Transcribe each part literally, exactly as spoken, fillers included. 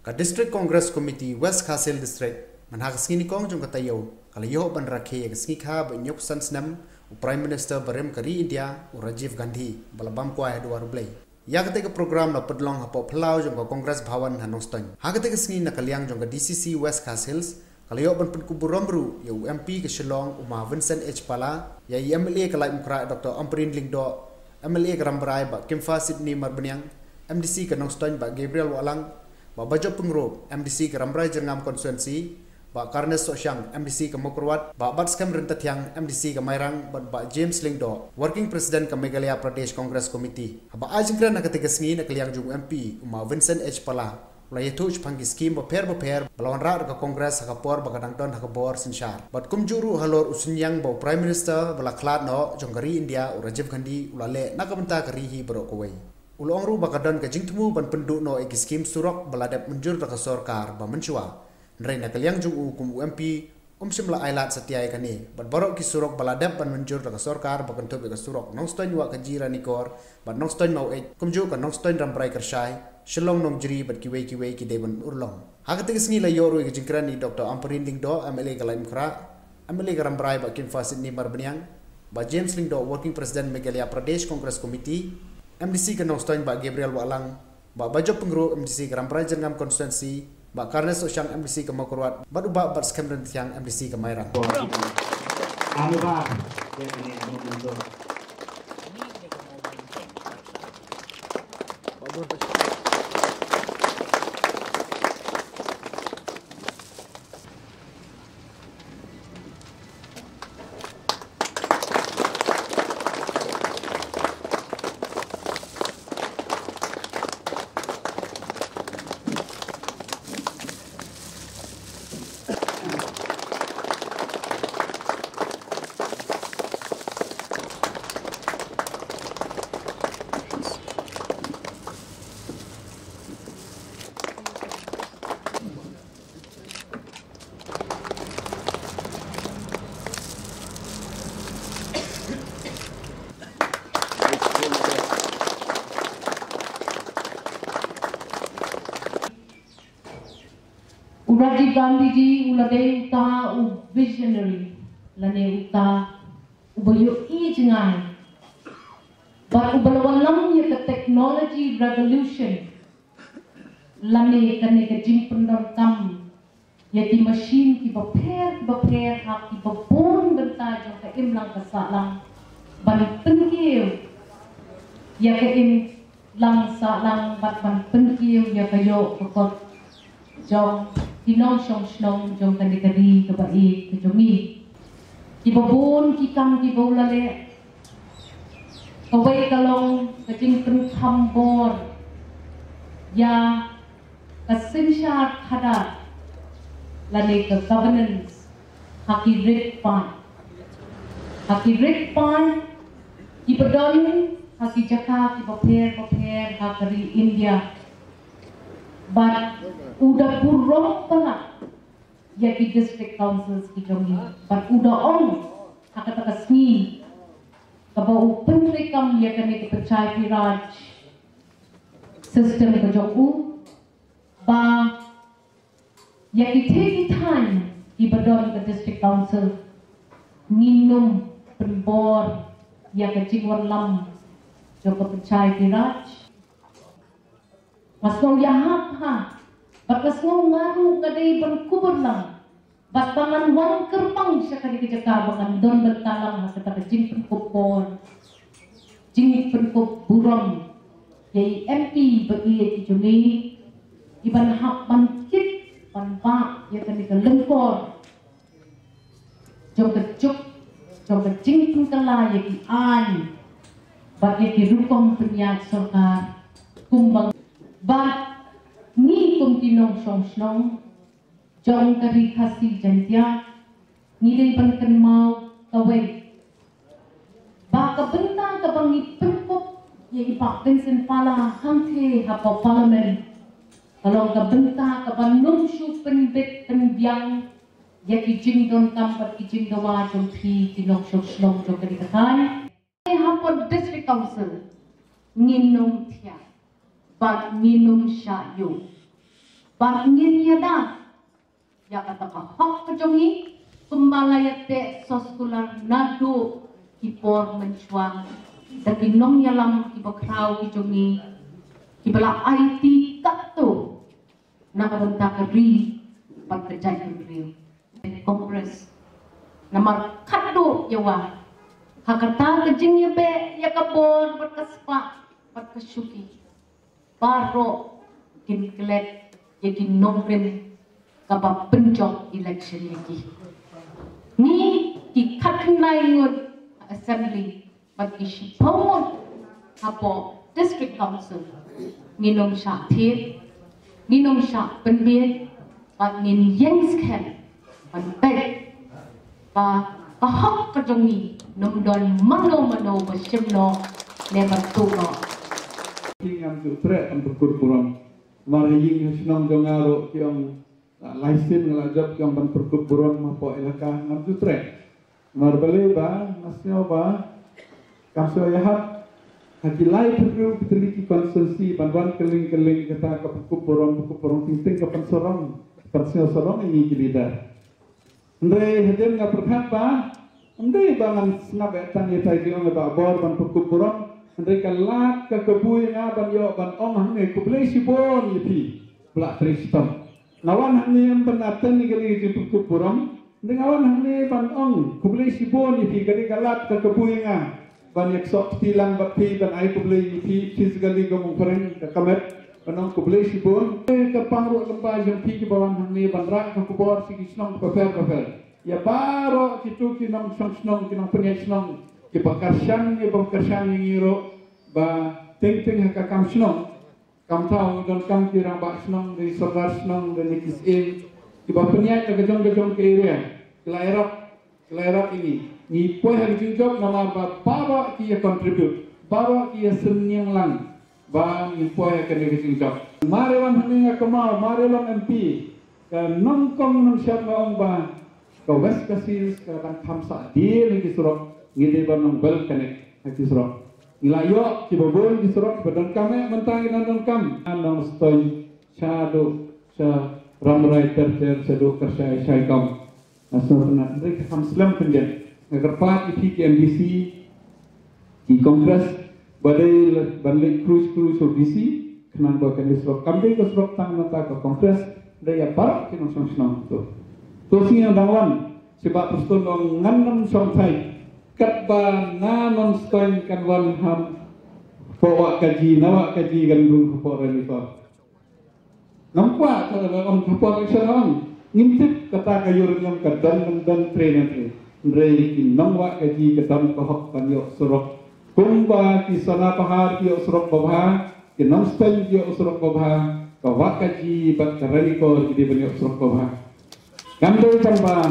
Ka District Congress Committee West Khasi Hills District, mynha ka sngi nyngkong jong ka taïew, ka la ïoh ban rakhe ïa ka sngi kha ba hynñiewphew san snem u Prime Minister barim ka ri India, u Rajiv Gandhi, ba la bam kwai ha duwar U Blei. Ïa katei ka program la pynlong hapoh phyllaw jong ka Congress Bhawan ha Nongstoiñ. Ha katei ka sngi na ka liang jong ka D C C West Khasi Hills, ka la ïoh ban pynkup burom ruh ïa u M P ka Shillong, u Ma Vincent H Pala, ïa i M L A ka Laitumkhrah, Doctor Ampareen Lyngdoh, M L A ka Rambrai, Bah Kimfa Sydney Marbaniang, M D C ka Nongstoiñ, Bah Gabriel Wahlang, Bah Bajop Pyngrope, M D C ka Rambrai Jyrngam Constituency, Bah Carnes Sohshang, M D C ka Mawkyrwat, Bah Batskhem Ryntathiang, M D C ka Mairang, bad Bah James Lyngdoh, Working President ka Meghalaya Pradesh Congress Committee. Haba ai jingkren ha katei ka sngi na ka liang jong u M P, u Ma Vincent H Pala, u la ïathuh shaphang ki skim bapher bapher ba la wanrah da ka Congress ha ka por ba ka dang don ha ka bor synshar. Bad kumjuh ruh halor u synñiang ba u Prime Minister ba la khlad noh jong ka ri India, u Rajiv Gandhi, u la leh na ka bynta ka ri hi baroh kawei. U la ong ruh ba ka don ka jingthmu ban pynduh noh ïa ki skim surok ba la dep mynjur da ka sorkar ba mynshuwa. Hynrei na ka liang jong u kum u M P, um shym la ai lad satia ïa kane, bad baroh ki surok ba la dep ban mynjur da ka sorkar, ba kynthup ïa ka surok Nongstoiñ Wahkaji Ranikor, bad Nongstoiñ Maweit, kumjuh ka Nongstoiñ Rambrai Kyrshai, Shillong Nongjri, bad kiwei kiwei ki dei ban urlong. Ha katei ka sngi la ïoh ruh ïa ka jingkren na i Doctor Ampareen Lyngdoh, M L A ka Laitumkhrah, M L A ka Rambrai, Bah Kimfa Sydney Marbaniang, Bah James Lyngdoh, Working President Meghalaya Pradesh Congress Committee, M D C ka Nongstoiñ, Bah Gabriel Wahlang, Bah Bajop Pyngrope, M D C ka Rambrai Jyrngam Constituency, Bah Carnes Sohshang, M D C ka Mawkyrwat, bad u Bah Batskhem Ryntathiang, M D C ka Mairang. U Rajiv Gandhi ji u la dei uta u visionary, lane uta uba ïohi jngai, bad uba la wallam ïa ka technology revolution, lane kane ka jingpyndonkam ïa ki machine kiba pher kiba pher ha kiba bun bynta jong ka imlang ka sahlang, ban pynkiew ïa ka imlang sahlang bad ban pynkiew ïa ka ïoh ka kot jong ki nongshong shnong jong kane ka ri kaba ïeit ka jong ngi. Kiba bun ki kam kiba u la leh, kawei ka long ka jingpynkham bor ïa ka synshar khadar, lane ka governance ha ki rit paid. Ha ki rit paid kiba don ha ki jaka kiba pher bapher ha ka ri India. Bad u da burom palat ïa ki district councils ki jong ngi. Bad u da ong ha kata ka sngi kaba u pyntreikam ïa kane ka Panchayati Raj system ka jong u, ba ïa kitei ki thaiñ kiba don ka district council ngin ym pynbor ïa ka jingwanlam jong ka Panchayati Raj. Nga sngew ïahap ha, bad nga sngew nga ruh nga dei ban kubur lang, bad ba ngan wan kyrpang sha kane ka jaka ba ngan don bynta lang ha kata ka jingpynkup bor, jingpynkup burom ïa i M P ba ïeit i jong ngi, i ban hap ban kit ban bah ïa kane ka lyngkor jong ka juk jong ka jingpynkylla ïa ki aiñ bad ïa ki rukom pynïaid sorkar kumba. Bad ngi kum ki nongshong shnong jong ka Ri Khasi Jaiñtia, ngi dei ban kynmaw kawei, ba ka bynta kaba ngi pynkup ïa i Bah Vincent Pala hangtei hapoh Parliament ka long ka bynta kaba ym shu pynbit pynbiang ïa ki jingdonkam bad ki jingdawa jong phi ki nongshong shnong jong kane ka thaiñ. Hapoh District Council ngin ym thiah bad ngin ym shah ïoh. Ba ngin ïada ïa kata ka hok ka jong ngi, kumba la ïateh soskular naduh ki por mynshuwa da ki nongïalam kiba khraw ki jong ngi, kiba la aiti katto na ka bynta ka ri bad ka jaitbynriew. Congress namar khadduh ïa wa ha kata ka jingïabeh ïa ka bor bad ka spah bad ka shuki, baroh kin klet ïa ki nongrim kaba pynjop election ïa ki. Ngi ki khatkhyndai ngut assembly bad ki shiphew ngut hapoh District Council, ngin ym shah thied, ngin ym shah pynbiej bad ngin ïeng skhem ban peit ba ka hok ka jong ngi, ym don mano mano ba shim noh ne ba tuh noh. Ki ngam ju treh ban pynkut burom. Mar ha ïing ha shnong jong nga ruh ki ong, la lai sien nga la jop ki ong ban pynkut burom hapoh elaka, ngam ju treh. Mar balei ba nga sngew ba kam sngewbha ïahap ha ki lai phew ki tylli ki constituency ban wan kylleng kylleng kata ka pynkut burom, pynkut burom, teng teng ka pynsarong, pynsngewsarong ïa ngi ki leader. Hynrei hadien nga pyrkhat ba ym dei ba ngan sngap eh tang ïa tai jingong ba bor ban pynkut burom, hynrei ka lad ka kabu ïa nga ban ïoh ban ong hangne khublei shibun ïa phi ba la trei shitom. Nga wan hangne ym ban attend ïa kane ka jingpynkut burom, hynrei nga wan hangne ban ong khublei shibun ïa phi, ka dei ka lad ka kabu ïa nga ban ïaksoh kti lang bad phi, ban ai khublei ïa phi physically, ka mut phareng ka kamet, ban ong khublei shibun. Ka pang ruh lem bad jong phi kiba wan hangne ban rah ka khubor sha ki shnong bapher bapher. Ïa baroh kito ki nongshong shnong, ki nongpynïaid shnong kiba kyrshan, kiba kyrshan ïa ngi ruh ba teng teng ha ka kam shnong. Kam thaw donkam ki rangbah shnong, ki sordar shnong, ki syiem kiba pynïaid ha ka jong ka jong ka area, ki la ïarap, ki la ïarap ïa ngi. Ngi poi ha ka jingjop namar ba baroh ki ïa contribute, baroh ki ïa synñiang lang ba ngi poi ha kane ka jingjop. Mar ïa wan hangne nga kynmaw mar ïa long M P, ka nongkong nongshad nga ong ba ka West Khasi Hills ka dang kham sah die na ki surok, ngi dei ban ong bel connect ha ki surok. Ngi la ïoh kiba bun ki surok kiba donkam eh, mynta ngi dang donkam. Nongstoiñ shaduh sha Rambrai ter ter, shaduh Kyrshai Shaikom. Nga sngewtynnat, hynrei ka kham slem pynjah. Nga kyrpad ïa phi ki M D C, ki Congress, ba dei ban leit kruj kruj sha D C, khnang ba kane surok kam dei ka surok tang na ka bynta ka Congress, dei ïa baroh ki nongshong shnong to. To sngi nga dang wan, sha Bah Prestone ong ngan ym shong thait katba nga Nongstoiñ kan wan hapoh Wah Kaji, na Wah Kaji kan rung hapoh Ranikor. Ngam kwah ka, ong ka por election ong. Ngim tip kata ka uranium ka don, ngam don trei ne trei. Hynrei ki nong Wah Kaji ka don ka hok ban ïoh surok. Kumba ki Sonapahar ki ïoh surok babha, ki Nongstoiñ ki ïoh surok babha, ka Wah Kaji bad ka Ranikor ki dei ban ïoh surok babha. Kam dei tang ba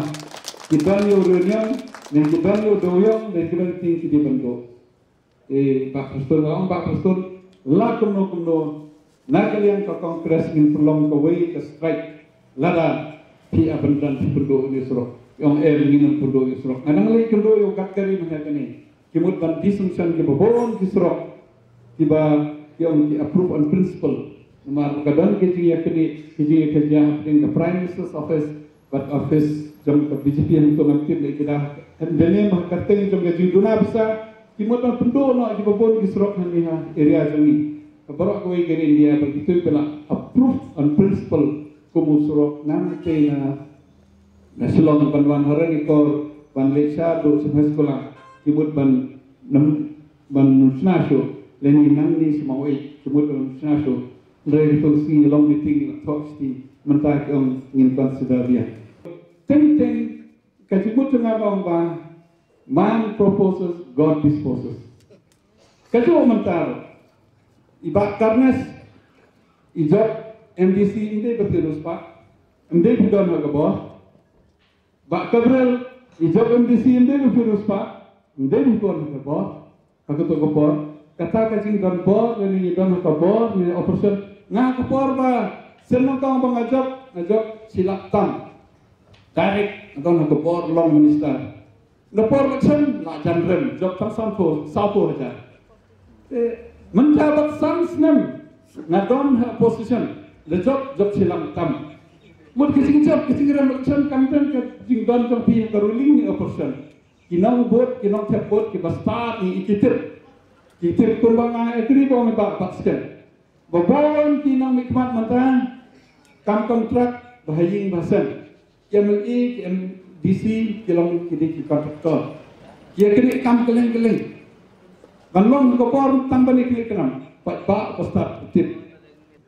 ki don ïa uranium, ne ki don ïa u dewïong, ne ki don ting ki dei ban duh. Eh, Bah Prestone, nga ong Bah Prestone, la kumno kumno, na ka liang ka Congress ngin pynlong kawei ka strike. Lada phi ïa pyndonkam, phi pynduh ïa u surok. Ong em, ngin ym pynduh ïa u surok. Nga dang leit kynduh ïa u Gadkari mynta kane. Ki mut ban distinction kiba bun ki surok kiba ki ong ki approve on principle. Namar ka don ki jingïakynduh, ki jingïakynduh hapdeng ka Prime Minister's Office bad office jong ka B J P, hangto ngam tip lei ki da. Hynrei ha ka kyrteng jong ka jingduna pisa, ki mut ban pynduh noh kiba bun ki surok hangne ha area jong ngi. Ka baroh kawei ka ri India ba kito ki la approve on principle kum u surok nangtei na, na Shillong ban wan ha Ranikor ban leit shaduh sha Mehskulang, ki mut ban nam, ban shna shuh, lane nangne sha Mawei, ki mut ban shna shuh. Hynrei to sngi long meeting la thoh shiti, mynta ki ong ngin consider biang. Teng teng ka jingmut jong nga ka ong ba man proposes, God disposes. Kajuh mynta ruh i Bah Carnes i jop M D C ym dei ba phi riewspah, ym dei phi don ha ka bor. Bah Gabriel i jop M D C ym dei ba phi riewspah, ym dei ba phi don ha ka bor. Ha kato ka por, kata ka jingdon bor, lane ngi don ha ka bor, ngi operation. Nga ka por ba sien nyngkong ba nga jop, nga jop shi lak tam. Direct nga don ha ka bor long minister. Na por election la jan rem, jop tang sanphew, sawphew hajar. Eh, mynta bad san snem nga don ha opposition. La jop, jop shilliang tam. Mut ka jingjop, ka jingrem election kam don ka jingdon jong phi ha ka ruling ne opposition. Ki nongbud, ki nongthep vote, kiba stad ne ki tip. Ki tip kumba nga agree ba ong ba, ba skem. Ba bun ki nongmihkhmat mynta kam contract ba ha ïing ba ha sem. Ki M L A, ki M D C, ki long ki dei ki contractor. Ki ïa kane kam kylleng kylleng. Ban long ka bor tang ban ïa kane ka nam. Paidbah ba stad tip.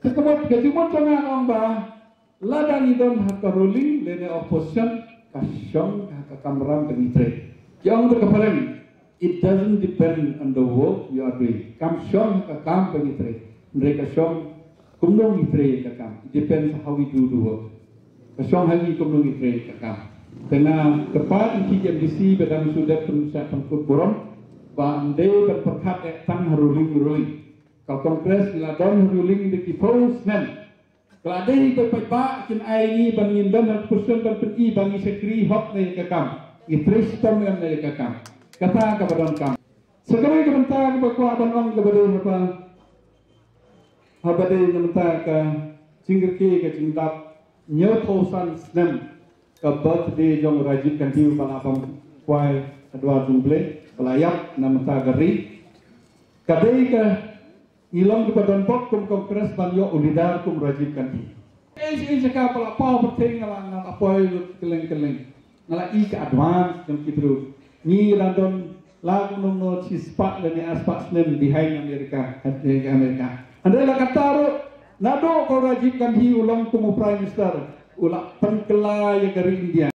Ka mut, ka jingmut jong nga ka ong ba lada ngi don ha ka ruling lane opposition, ka shong ha ka kamram ba ngi trei. Ki ong da ka phareng, it doesn't depend on the work you are doing. Kam shong ha ka kam ba ngi trei. Hynrei ka shong kumno ngi trei ka kam. It depends how we do the work. Ka shong ha ngi kumno ngi trei ka kam. Te nga kyrpad ïa ki M D C ba dang shu dep pynshah pynkut burom ba ym dei ban pyrkhat eh tang ha ruling ruling. Ka Congress ngi la don ha ruling da ki phew snem. Ka la dei ba paidbah kin ai ngi ban ngin don ha ka position ban pyni ba ngi shakri hok na ïa ka kam. Ngi trei shitom em na ïa ka kam. Kata kaba donkam. Sa kawei ka bynta kaba kwah ban ong kaba dei haba, haba dei na bynta ka jingkyrkieh ka jingdap hynñiewphew san snem ka birthday jong Rajiv Gandhi uba la bam kwai ha dwar jong U Blei, ba la ïap na bynta ka ri. Ka dei ka ngi long kiba don bok kum Congress ban ïoh u leader kum Rajiv Gandhi. Ei ei jaka ba la paw pyrthei nga la, nga la poi lut kylleng kylleng. Nga la i ka advance jong ki briew. Ngi la don la kumno kumno shispah lane arspah snem behind America, America. Hynrei la katta ruh naduh ko Rajiv Gandhi u long kum u Prime Minister u la pynkylla ïa ka ri India.